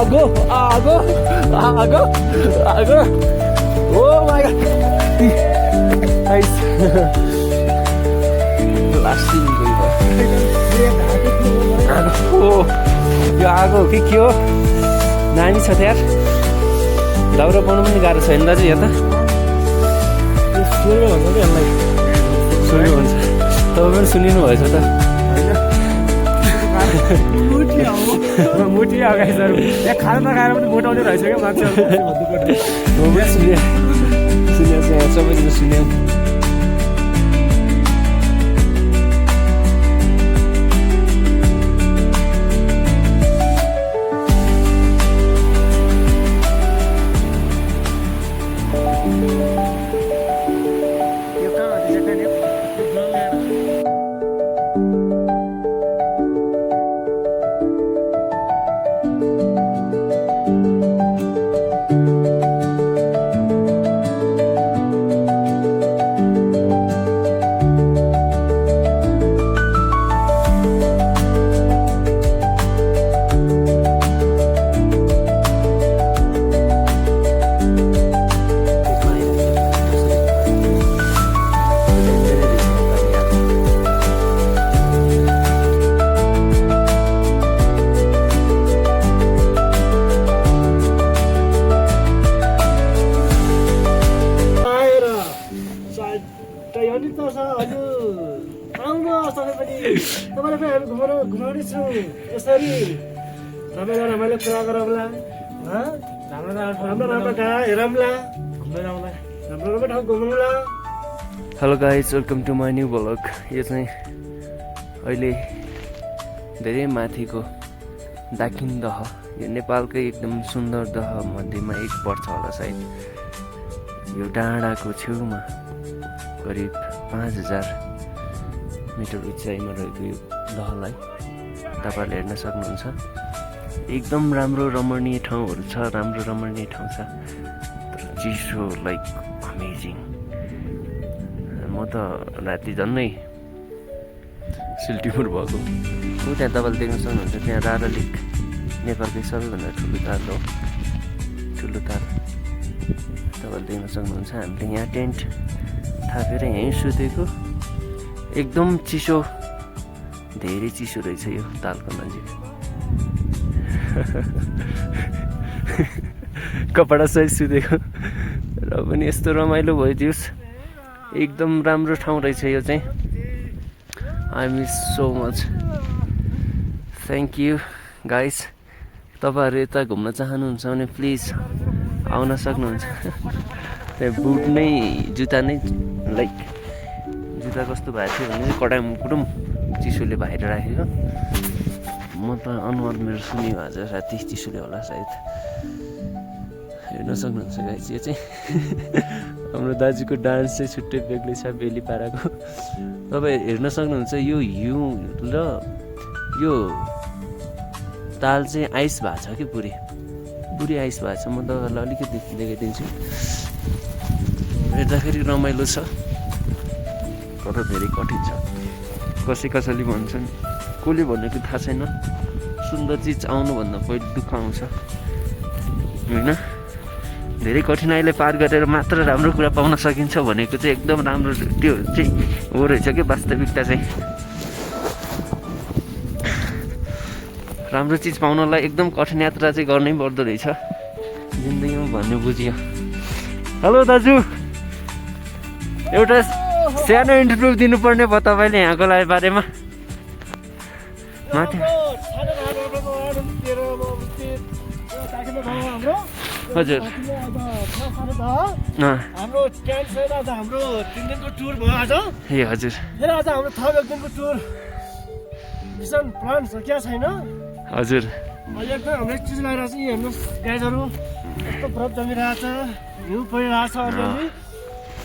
आगो आगो आगो आगो oh my god guys lasting गयो आगो यो आगो के हो नानी छ त यार दाउरा पाउनु पनि गाह्रो छैन दाजु यहाँ त सूर्य भन्छ कि यसलाई सूर्य भन्छ तपाईँ पनि सुनिनु भएछ त मुठी अगाडि सर यहाँ खाना नखाएर पनि मोटाउने रहेछ क्या मान्छेहरू सुने सबैजना सुन्यो यसरी रमाइलो कुरा गरौँला राम्रो कहाँ हेरौँला राम्रो ठाउँ घुमौँला। Hello guys welcome to my new blog. यो चाहिँ अहिले धेरै माथिको दाकिन दह, यो नेपालकै एकदम सुन्दर दह मध्येमा एक पर्छ होला सायद। यो डाँडाको छेउमा करिब 5000 मिटर उचाइमा रहेको यो दहलाई तपाईँहरूले हेर्न सक्नुहुन्छ। एकदम राम्रो रमणीय ठाउँहरू छ, राम्रो रमणीय ठाउँ छ, तर चिसो लाइक अमेजिङ। म त राति झन्नै सिल्टिमुर भएको हो। त्यहाँ तपाईँले देख्न सक्नुहुन्छ, त्यहाँ रारा लेक नेपालकै सबैभन्दा ठुलो ताल हो, ठुलो ताल तपाईँले देख्न सक्नुहुन्छ। हामीले यहाँ टेन्ट थापेर यहीँ सुतेको, एकदम चिसो, धेरै चिसो रहेछ यो तालको नजिक। कपडा सहित सुतेको र पनि यस्तो रमाइलो भइदियोस्। एकदम राम्रो ठाउँ रहेछ यो चाहिँ। I miss so much. Thank you guys. तपाईँहरू यता घुम्न चाहनुहुन्छ भने प्लिज आउन सक्नुहुन्छ। त्यहाँ बुट नै, जुत्ता नै, लाइक जुत्ता कस्तो भएको थियो भने कडाम कुटुम चिसोले बाहिर राखेको। म त अनुहार मेरो सुन्यो आज राति चिसोले होला सायद। हेर्न सक्नुहुन्छ गाइस, यो चाहिँ हाम्रो दाजुको डान्स चाहिँ छुट्टै बेग्लै छ, बेली पाराको। तपाईँ हेर्न सक्नुहुन्छ, यो हिउँ र यो ताल चाहिँ आइस भएको छ कि पुरै आइस भएको छ। म तपाईँहरूलाई अलिकति देखाइदिन्छु। हेर्दाखेरि रमाइलो छ तर धेरै कठिन छ। कसैले भन्छन्, कसले भनेको थाहा छैन, सुन्दर चिज आउनुभन्दा पहिले दुःख आउँछ होइन। धेरै कठिनाइले पार गरेर मात्र राम्रो कुरा पाउन सकिन्छ भनेको चाहिँ एकदम राम्रो, त्यो चाहिँ हो रहेछ कि वास्तविकता चाहिँ। राम्रो चिज पाउनलाई एकदम कठिन यात्रा चाहिँ गर्नै पर्दो रहेछ जिन्दगीमा भन्ने बुझियो। हेलो दाजु, एउटा सानो इन्टरभ्यू दिनुपर्ने भयो तपाईँले यहाँको बारेमा। माथि हजुर हाम्रो टेन्ट छैन आज, हाम्रो 3 दिनको टुर भयो आज। ए हजुर, फेरि आज हाम्रो थप 1 दिनको टुर मिसन प्लान छ क्या छैन हजुर। अहिले एकदम हाम्रो चिज लगाइरहेको छ। यी हेर्नुहोस् गाइजहरू, यस्तो बरफ जमिरहेको छ, हिउँ परिरहेको छ, अलिअलि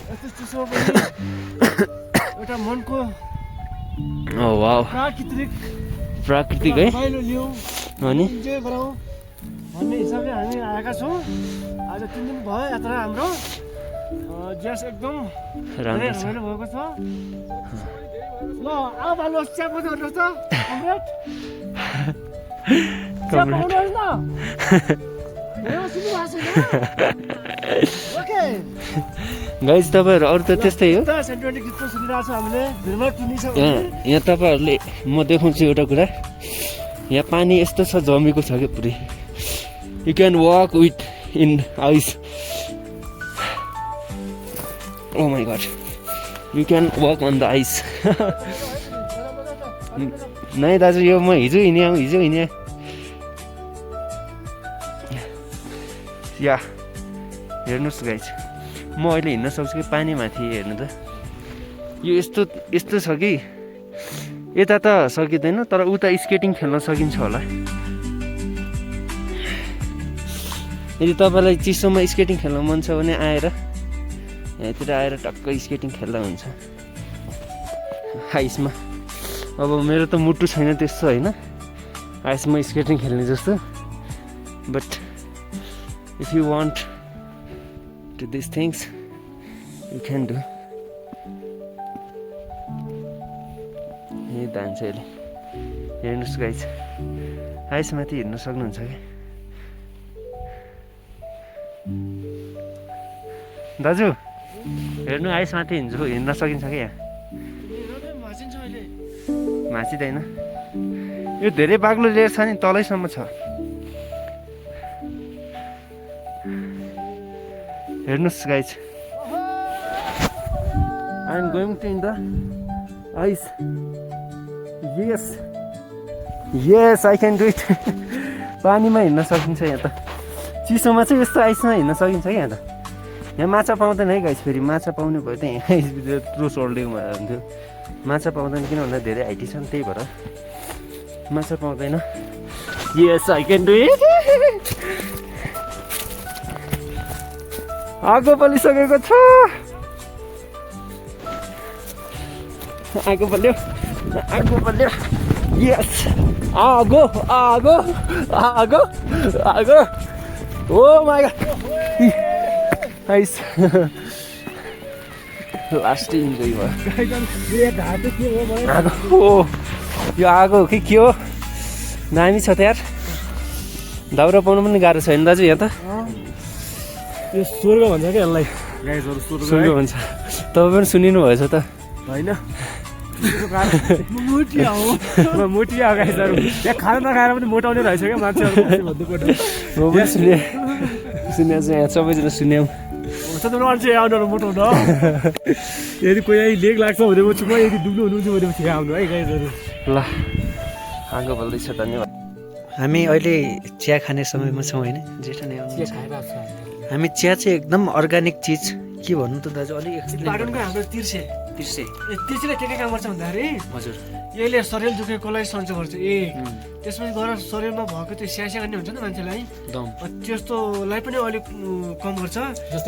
यस्तो चिसो पनि एउटा मनको वाउ प्राकृतिक है रमाइलो लिउँ, अनि इन्जोय गरौँ भन्ने हिसाबले हामी आएका छौँ। आज 3 दिन भयो यात्रा हाम्रो। ज्यास एकदम राम्रो छ। रमाइलो भएको छ। ल अब भालो चिया पनि हेर्नुहोस् त कमरेड। कमरेड गाइज तपाईँहरू अरू त त्यस्तै हो यहाँ तपाईँहरूले म देखाउँछु एउटा कुरा यहाँ पानी यस्तो छ जमेको छ क्या पुरै you can walk with in ice oh my god you can walk on the ice नै दाजु यो म हिजो हिँडेँ या हेर्नुहोस् गाइज म अहिले हिँड्न सक्छु कि पानीमाथि हेर्नु त यो यस्तो छ कि यता त सकिँदैन तर उता स्केटिङ खेल्न सकिन्छ होला यदि तपाईँलाई चिसोमा स्केटिङ खेल्न मन छ भने आएर यहाँतिर आएर टक्क स्केटिङ खेल्दा हुन्छ आइसमा अब मेरो त मुटु छैन त्यस्तो होइन आइसमा स्केटिङ खेल्ने जस्तो but if you want to this things you can do यही धान्छ अहिले हेर्नुहोस् गाइज आइसमाथि हिँड्न सक्नुहुन्छ क्या दाजु हेर्नु आइसमाथि हिँड्न सकिन्छ क्या यहाँ भाँचिँदैन यो धेरै बाक्लो लेयर छ नि तलैसम्म छ हेर्नुहोस् guys I am going to in the ice yes I can do it पानीमा हिँड्न सकिन्छ यहाँ त चिसोमा चाहिँ यस्तो आइसमा हिँड्न सकिन्छ क्या यहाँ त यहाँ माछा पाउँदैन है गाइस फेरि माछा पाउने भयो त यहाँ यत्रो सोल्डेको हुन्थ्यो माछा पाउँदैन किन भन्दा धेरै हाइटी छ नि त्यही भएर माछा पाउँदैन yes I can do it आगो बलिसकेको छ आगो बल्यो यस आगो oh my god ice last enjoy भयो यो आगो के हो दामी छ त यार दाउरा पाउनु पनि गाह्रो छैन दाजु यहाँ त यो स्वर्ग भन्छ क्या यसलाई स्वर्ग भन्छ तपाईँ पनि सुनिनु भएछ त होइन मोटिया गाइसहरू यहाँ खाना नखाएर पनि मोटाउने रहेछ क्या मान्छेहरू म पनि सुनेको छु यहाँ सबैजना सुन्यौँ मान्छे आउनु मोटाउनु यदि कोही लेग लाग्छ भने म छु यदि डुब्नु हुनुहुन्छ भने ठिक आउनु है गाइसहरू ल आगो बल्दैछ धन्यवाद हामी अहिले चिया खाने समयमा छौँ होइन जेठा नै आउनुहुन्छ हामी चिया चाहिँ एकदम अर्ग्यानिक चिज के भन्नु त दाजु अलिक पाटनको हाम्रो तिर्से तिर्सेले के काम गर्छ भन्दाखेरि हजुर यसले शरीर दुखेकोलाई सन्चो गर्छ त्यसपछि गएर शरीरमा भएको त्यो स्यास्या गर्ने हुन्छ नि मान्छेलाई त्यस्तोलाई पनि अलिक कम गर्छ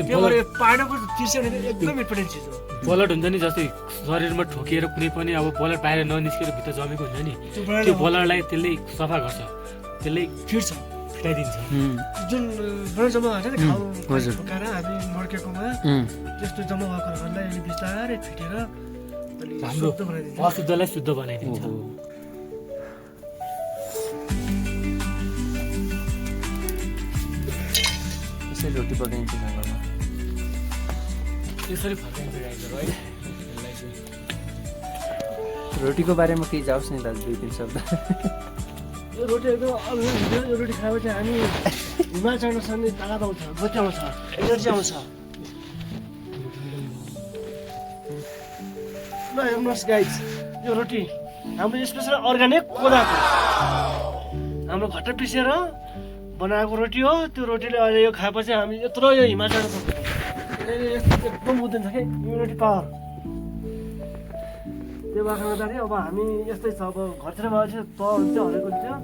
त्यो भएर पाटको तिर्से एकदम इम्पोर्टेन्ट चिज हो ब्लड हुन्छ नि जस्तै शरीरमा ठोकिएर कुनै पनि अब ब्लड बाहिर ननिस्केर भित्र जमेको हुन्छ नि त्यो ब्लडलाई त्यसले सफा गर्छ त्यसले फिटाइदिन्छ जुन ब्लड जम्मा हुन्छ नि घाउ ठोकाएर हामी मर्केकोमा त्यस्तो जम्मा भएकोहरूलाई अहिले बिस्तारै फिटेर हाम्रो अशुद्धलाई शुद्ध बनाइदिन्छ यसरी रोटी पकाइन्छ घरमा त्यसरी फर्काइन्छ गाईहरू है रोटीको बारेमा केही जाओस् नि दाजु 2-3 शब्द यो रोटी एकदम यो रोटी खाएपछि हामी हिमाल चढ्न सक्ने तागत आउँछ गति आउँछ एनर्जी आउँछ ल हेर्नुहोस् गाइज यो रोटी हाम्रो स्पेसल अर्ग्यानिक कोदाको हाम्रो घट्टा पिसेर बनाएको रोटी हो त्यो रोटीले अहिले यो खाएपछि हामी यत्रो यो हिमाल चढ्न सक्छौँ एकदम बुझ्दैन छ कि इम्युनिटी पावर त्यो भएकोले गर्दाखेरि अब हामी यस्तै छ अब घरतिर भएपछि त हुन्थ्यो हरेको हुन्थ्यो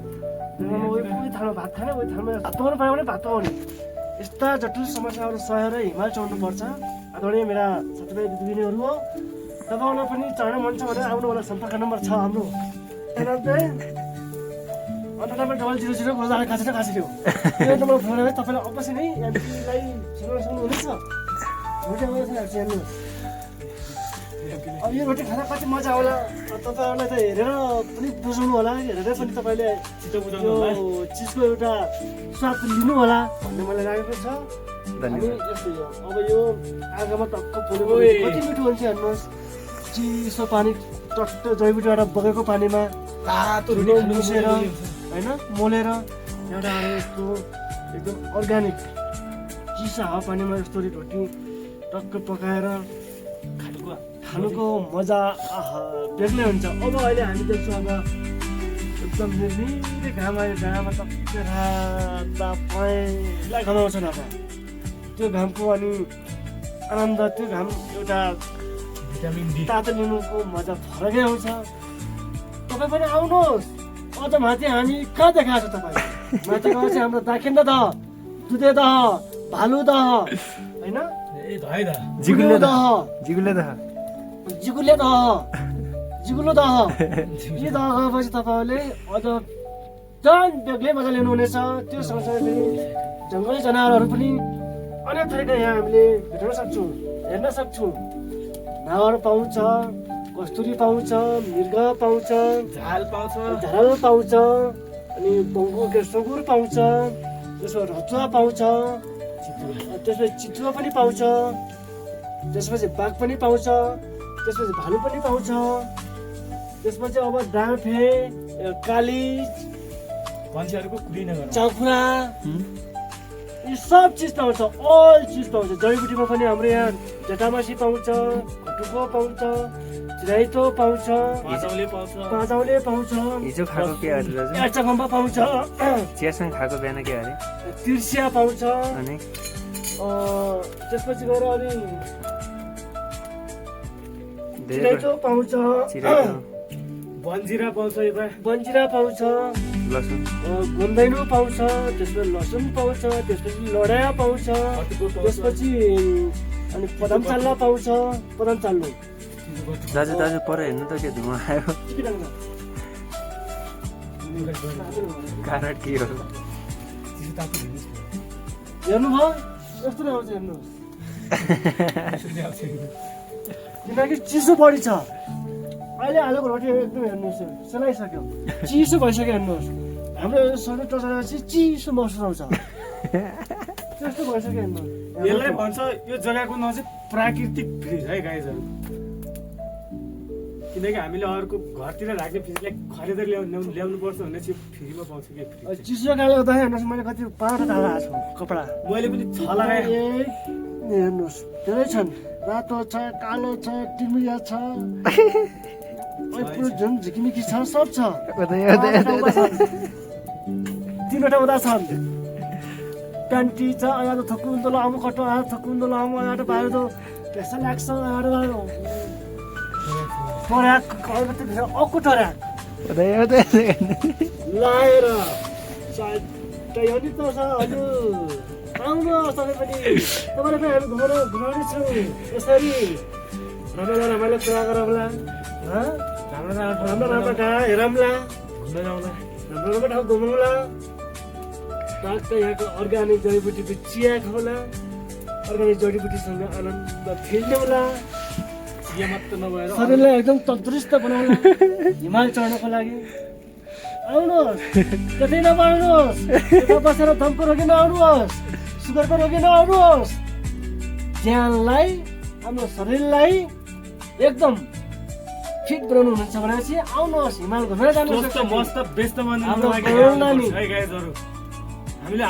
उही थालमा भात खाने उही थालमा भात पकाउनु पायो भने भात पकाउने यस्ता जटिल समस्याहरू सहेर हिमाल चढ्नुपर्छ आदरणीय मेरा साथीभाइ दिदीबहिनीहरू हो तपाईँलाई पनि चढ्न मन छ भने आउनु होला सम्पर्क नम्बर छ हाम्रो 980000 खाँचेर हो त्यो नम्बर फोन गरेर तपाईँलाई अवश्य नै एमपीलाई सुनाउन सक्नुहुनेछ रोटी आउँदैछ हेर्नुहोस् अब यो रोटी खाँदा कति मजा आउला तपाईँहरूलाई त हेरेर पनि बुझाउनु होला हेरेर पनि तपाईँले छिटो बुझाउनु होला यो चिजको एउटा स्वाद लिनु होला भन्ने मलाई लागेको छ। हामी धन्यवाद। यस्तै हो। अब यो आगोमा टक्क पोलेको कति मिठो हुन्छ हेर्नुहोस्, चिसो पानी टट्ट जैविकबाट बगेको पानीमा तातो धुलो रोटी मुसेर खानु होइन मोलेर एउटा यस्तो एकदम अर्ग्यानिक चिसो हावापानीमा यस्तो रोटी टक्क पकाएर खानुको मजा आहा बेग्लै हुन्छ। अब अहिले हामी देख्छौँ अब एकदम निर्निर घाम अहिले डाँडामा टक्क राता पहेँला घमाउँछन्। अब त्यो घामको अनि आनन्द, त्यो घाम एउटा भिटामिन डी तातो लिनुको मजा फरकै आउँछ। तपाईँ पनि आउनुहोस्। अझ माथि हामी कहाँ देखाएको छ तपाईँ माथि गएर चाहिँ हाम्रो दाकेन्द दह, दुधे दह, भालु दह होइन, ए धै दा जिगुले दह, जिगुले दह जिगुले दह, जिगुलो दह, यी दह गएपछि तपाईँहरूले अझ झन् बेग्लै मजा लिनुहुनेछ। त्यो सँगसँगै फेरि जङ्गली जनावरहरू पनि अनेक थरीका यहाँ हामीले भेट्न सक्छौँ, हेर्न सक्छौँ। नावर पाउँछ, कस्तुरी पाउँछ, मृग पाउँछ, झाल पाउँछ झाल पाउँछ, अनि बङ्गु के सुँगुर पाउँछ, त्यसमा रचुवा पाउँछ, त्यसपछि चितुवा पनि पाउँछ, त्यसपछि बाघ पनि पाउँछ, त्यसपछि भालु पनि पाउँछ, त्यसपछि अब डाँफे, कालिज, मान्छेहरूको कुरै नगर चाखुरा, यी सब चिज पाउँछ, अल चिज पाउँछ। जडीबुटीमा पनि हाम्रो यहाँ जटामासी पाउँछ, घटुको पाउँछ, चिराइतो पाउँछ, माछाले पाउँछ पाँचौले पाउँछ, हिजो खाएको के अरे दाजु? एर्चाखम्बा पाउँछ, चियासँग खाएको बिहान के अरे? तिर्सिया पाउँछ, अनि त्यसपछि गएर अनि धेरै चिराइतो पाउँछ, चिराइतो, बन्जिरा पाउँछ यता बन्जिरा पाउँछ, लसुन, गुन्दैनो पाउँछ, त्यसपछि लसुन पाउँछ, त्यसपछि लडाया पाउँछ, हटुको पाउँछ त्यसपछि अनि पदम चाल्ला पाउँछ, पदम चाल्लो दाजु दाजु पर हेर्नु त के धुवा आयो, कारण के हो? हेर्नुभयो यस्तो नै आउँछ हेर्नुहोस्, किनकि चिसो बढी छ अहिले। हालेको रोटी एकदम हेर्नुहोस् सेलाइसक्यो, चिसो भइसक्यो हेर्नुहोस्। हाम्रो शरीर टचाएपछि चिसो महसुस आउँछ, त्यस्तो भइसक्यो हेर्नुहोस्। यसलाई भन्छ यो जग्गाको नाम चाहिँ प्राकृतिक फ्रिज है गाइजहरू, किनकि हामीले अर्को घरतिर राख्ने फ्रिजलाई खरिदेर ल्याउनु पर्छ भने चाहिँ फ्रीमा पाउँछ कि फ्रिज। चिसो काले हुँदाखेरि हेर्नुहोस् मैले कति 5 धागा आएको छु कपडा, मैले पनि 6 लगाएँ। हेर्नुहोस् धेरै छन्, रातो छ, कालो छ, टिमिया छ, पुरो झन् झिकिमिकी छ, सब छ। 3वटा हुँदा छन्। प्यान्टी छ, आएर थोक्कु उन्दो लामो कटो, आएर थोक्कु उन्दो लामो, आएर बाहिर त पैसा लाग्छ, आएर टर्याक अक्कु टर्याक लाएर चाटै अनि त छ। हजुर आउनुहोस् तपाईँ पनि, तपाईँलाई पनि हामी घुमाउने छौँ यसरी रमाइलो रमाइलो कुरा गरौँला, राम्रो राम्रो ठाउँ हेरौँला, घुम्न जाउँला राम्रो राम्रो ठाउँ घुमौँला, टक्क यहाँको अर्ग्यानिक जडीबुटीको चिया खाउँला, अर्ग्यानिक जडीबुटीसँग आनन्द फिल्डौँला, चिया मात्र नभएर शरीरलाई एकदम तन्दुरुस्त बनाउला हिमाल चढ्नको लागि। आउनुहोस्, त्यतै नपाउनुहोस्, त्यता बसेर दमको रोगी नआउनुहोस्, सुगरको रोगी नआउनुहोस्। ज्यानलाई हाम्रो शरीरलाई एकदम फिट बनाउनु हुनुहुन्छ भनेपछि आउनुहोस्, हिमाल घुमेर जानुहोस्। मस्त बेस्ट बनाउनु हाम्रो लागि गरौँला नि। है गाइजहरू, हामीले